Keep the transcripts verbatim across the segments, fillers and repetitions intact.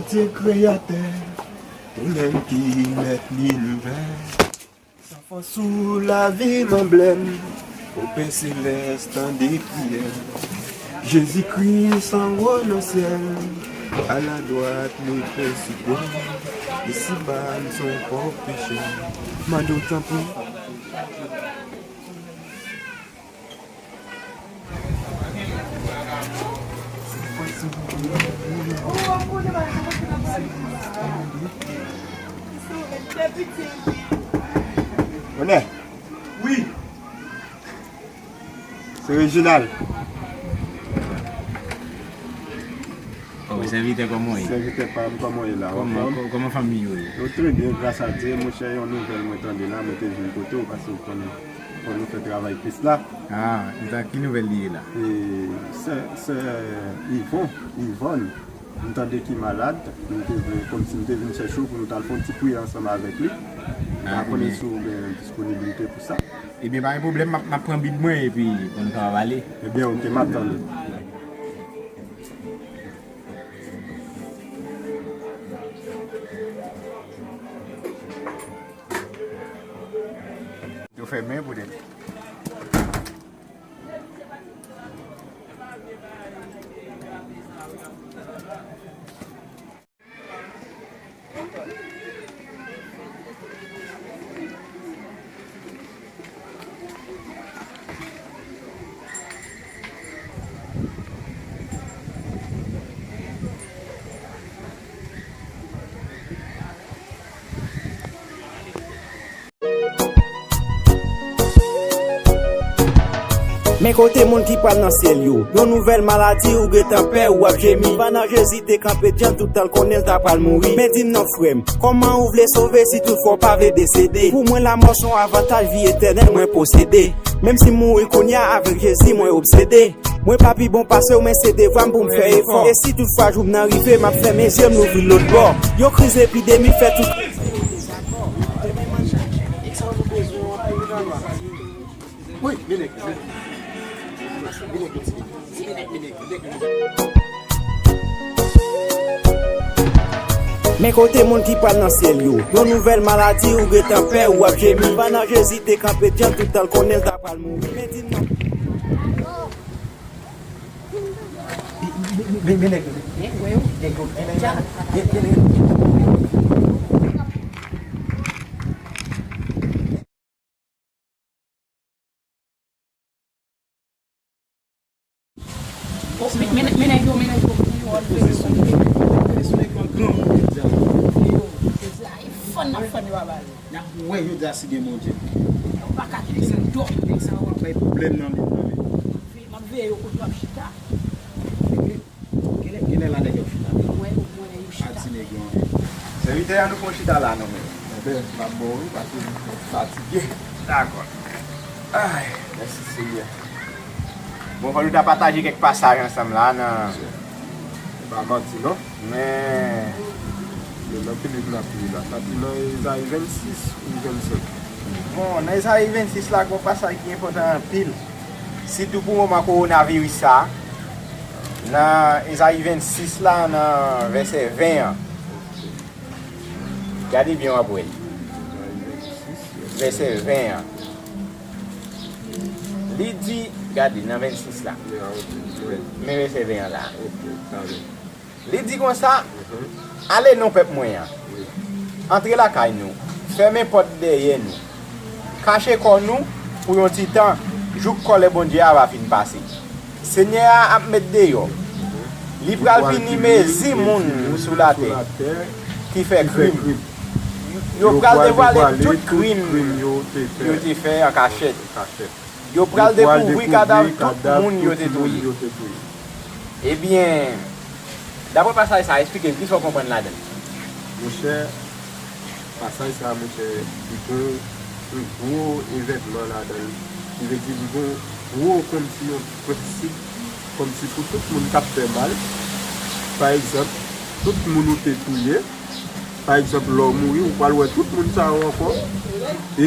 Bondye kreyatè, ou menm ki mèt linivè. San fòs ou lavi m anblèm, o Pè Selès, tande priyè. Jezikri, san wò nan syèl, aladwat, nou fè siprèm, isiba, n se yon pòv pechè. Mande w tanpri. Onè. Wi. Se Reginald. Oh, sèvitè, kòman w ye? Sèvitè pa m, kòman w ye la? Kòman, kò-, kòman fanmi yo ye? Yo trè byen, gras a Dye. Monchè, yon nouvèl mwen tande la, mwen te vin kote w, paske w konnen, fò nou fè travay plis la. Ah, e sa ki nouvèl li ye la? E, sè, sè Ivon, Ivòn, m tande ki malad, m te vle, kòmsi m te vin chèche w pou nou t al fè yon ti priyè ansanm avèk li. M pa konnen si w gen disponibilite pou sa. Ebyen, pa gen pwoblèm, m ap, m ap pran Bib mwen epi pou nou kapab ale. Ebyen, oke, m ap tann ou. Yo fèmen poutèt. Men kote moun ki pral nan syèl yo. Yon nouvèl maladi ou gentan pè, ou ap jemi. Pandan Jezi te kanpe djanm, tout tan l konnen l ta pral mouri. Men di m non, frè m, kòman ou vle sove si toutfwa w pa vle desede? Pou mwen, lamò se yon avantaj, vi etènèl mwen posede. Menm si m mouri kounye a, avèk Jezi mwen obsede. Mwen pa pi bon pase w, men se devwa m pou m fè efò. E si toutfwa jou m nan rive, m ap fèmen zye m, louvri l lòt bò. Yon kriz epidemi fè tout. Wi, vin nèg, vin nèg. Vin nèg, vin nèg, vin nèg. Men kote moun ki pral nan syèl yo. Yon nouvèl maladi ou gentan pè, ou ap jemi. Pandan Jezi te kanpe djanm, tout tan l konnen l ta pral mouri. Men di m non. Men, men, men nèg yo. Nèg yo. Nèg yo. Men, men, men nèg yo, men nèg yo. Fann n ap fann yo a bal. N ap wè jodi a si gen Bondye. Yo pa ka kite sa dòmi, nèg sa yo ap bay pwoblèm nan lit nan, men. M ap veye yo kote yo ap chita. Genlè, genlè la nèg yo ap chita. Wè, ou wè yo chita. A ti nèg yo anvi. Sèvitè a, nou pran chita la non, men. Enben, m ap bon wi, paske m fatige. Dakò. Ay, mèsi Senyè. Bon, fò nou ta pataje kèk pasaj ansanm la nan. Se pa manti non. Men. Men nan ki liv n ap li la? N ap li nan Ezayi vennsis ou vennsenk? Bon, nan Ezayi vennsis la, gen yon pasaj ki enpòtan anpil. Sitou pou moman kowonaviris sa a. Nan Ezayi vennsis la, nan vèsè ven an. Gade byen, w ap wè l. Vèsè ven an. Li di, gade, nan vennsis la. Men vèsè ven an la. Li di konsa, ale non, pèp mwen an. Antre lakay nou. Fèmen pòt dèyè nou. Kache kò nou pou yon ti tan, jouk kòlè Bondye a va fin pase. Senyè a ap met deyò. Li pral pini mezi moun sou latè ki fè krim. Yo pral devwale tout krim yo te fè an kachèt. Yo pral dekouvri kadav tout moun yo te touye. Ebyen, daprè pasaj sa a, eksplike m, kisa w konprann ladan l? Monchè, pasaj sa a, monchè, li gen yon gwo evènman ladan l. Ki vle di, li gen yon gwo, kòmsi yon prensip, kòmsi pou tout moun k ap fè mal. Pa egzanp, tout moun ou te touye, pa egzanp, lè w mouri, ou pral wè tout moun sa yo ankò.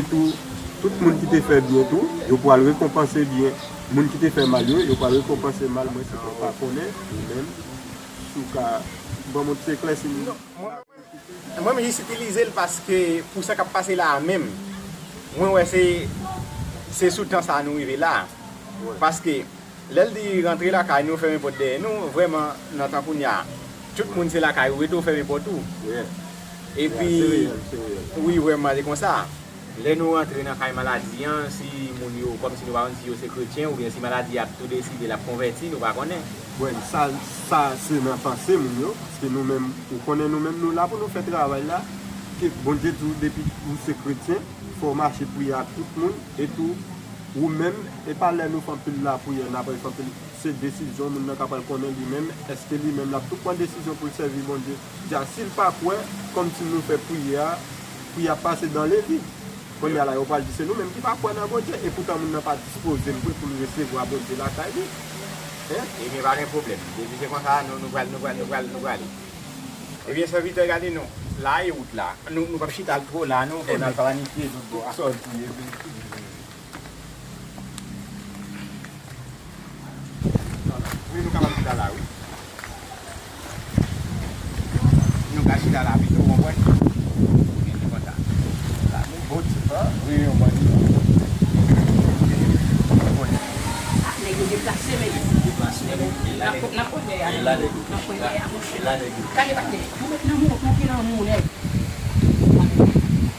Etou, tout moun ki te fè byen tou, yo pral rekonpanse byen. Moun ki te fè mal yo, yo pral rekonpanse mal. Mwen se pa konnen, ou menm, si w ka Ban m yon ti eklèsi. Non, mwen, mwen jis itilize l paske pou sa k ap pase la a menm, mwen wè se, se sou tan sa a nou rive la. Paske lè l di rantre lakay nou, fèmen pòt dèyè nou, vrèman, nan tan kounye a, tout moun se lakay ou rete, ou fèmen pòt ou. Epi, wi, vrèman, se konsa. Lè nou rantre nan kay maladi an, si moun yo, kòmsi nou pa konn si yo se kretyen, oubyen si maladi a ap tou deside l ap konvèti, nou pa konnen. Bon, sa, sa se nan panse moun yo, paske nou menm, ou konnen nou menm, nou la pou nou fè travay la. Ke Bondye di w, depi ou se kretyen, fò w mache priye ak tout moun, e tou, ou menm, e pa lè nou fè anpil lapriyè, n ap fè anpil, se desizyon moun nan ka pral konnen li menm, èske li menm l ap tou pran desizyon pou l sèvi Bondye. Dja, si l pa kwè, kòmsi nou fè priyè a, priyè a pase dan levi. Kounye a la, yo pral di se nou menm ki pa kwè nan Bondye, e poutan moun nan pa dispoze l vre pou l resevwa Bondye lakay li. Hein? Ebyen, pa gen pwoblèm. Depi se konsa, nou, nou pral, nou pral, nou pral, nou prale. Ebyen, sèvitè, gade non. La e wout la. Nou, nou p ap chita l twò la, non. Fò n al planifye tout bò a. Sòti, epi. Wi, nou kapab chita la, wi. Nou ka chita la pito, ou konprann? Wi, nou kontan. La, nou bon ti pa. Wi, yon bon ti pa. Ah, nèg yo deplase, men. Deplase, men. N ap, n ap konn lè a. E la, nèg yo. N ap konn lè a, monchè. E la, nèg yo. Gade pa tè. Nou met nan moun, nou ki nan moun, nèg.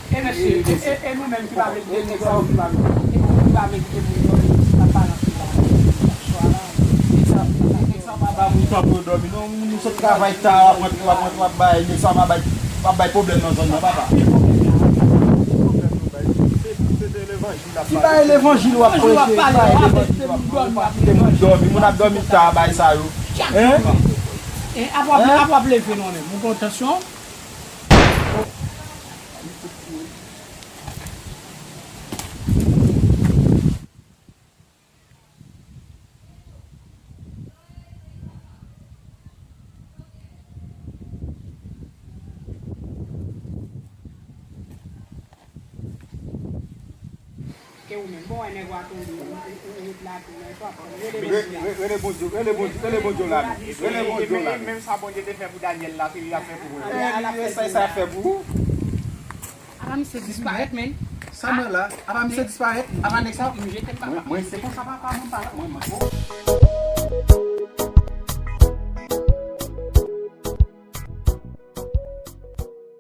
E mesye, e, e nou menm ki pa vle kite moun dòmi, ki pa vle, e nou menm ki pa vle kite moun dòmi, n ap balanse la. Nèg sa, nèg sa pa ba moun tan pou yo dòmi, non, moun sot travay ta, w ap, w ap, w ap, w ap bay, nèg sa pa bay, pa bay pwoblèm nan zòn nan, papa. Ki bay levanjil w ap preche, ki bay levanjil w ap preche, kite moun dòmi, moun ap dòmi ta, bay sa yo. Hein? Hein? Apre w ap, apre w ap leve non, men. Moun gon tansyon. Ke ou menm, bon, wè nèg ou a tonbe, ou, ou, ou ret la tou, men pa pè. Rele Bondye. Rele Bondye, rele Bondye, rele Bondye la, non. Rele Bondye la, non. Menm sa Bondye te fè pou Danyèl la, se li l ap fè pou ou. Sa, sa fè pou ou. Apa misye disparèt, men? Sa mwen la. Apa misye disparèt? Apa nèg sa? M jete l, papa. Mwen, mwen, se konsa papa, mwen pa la, mwen, mwen.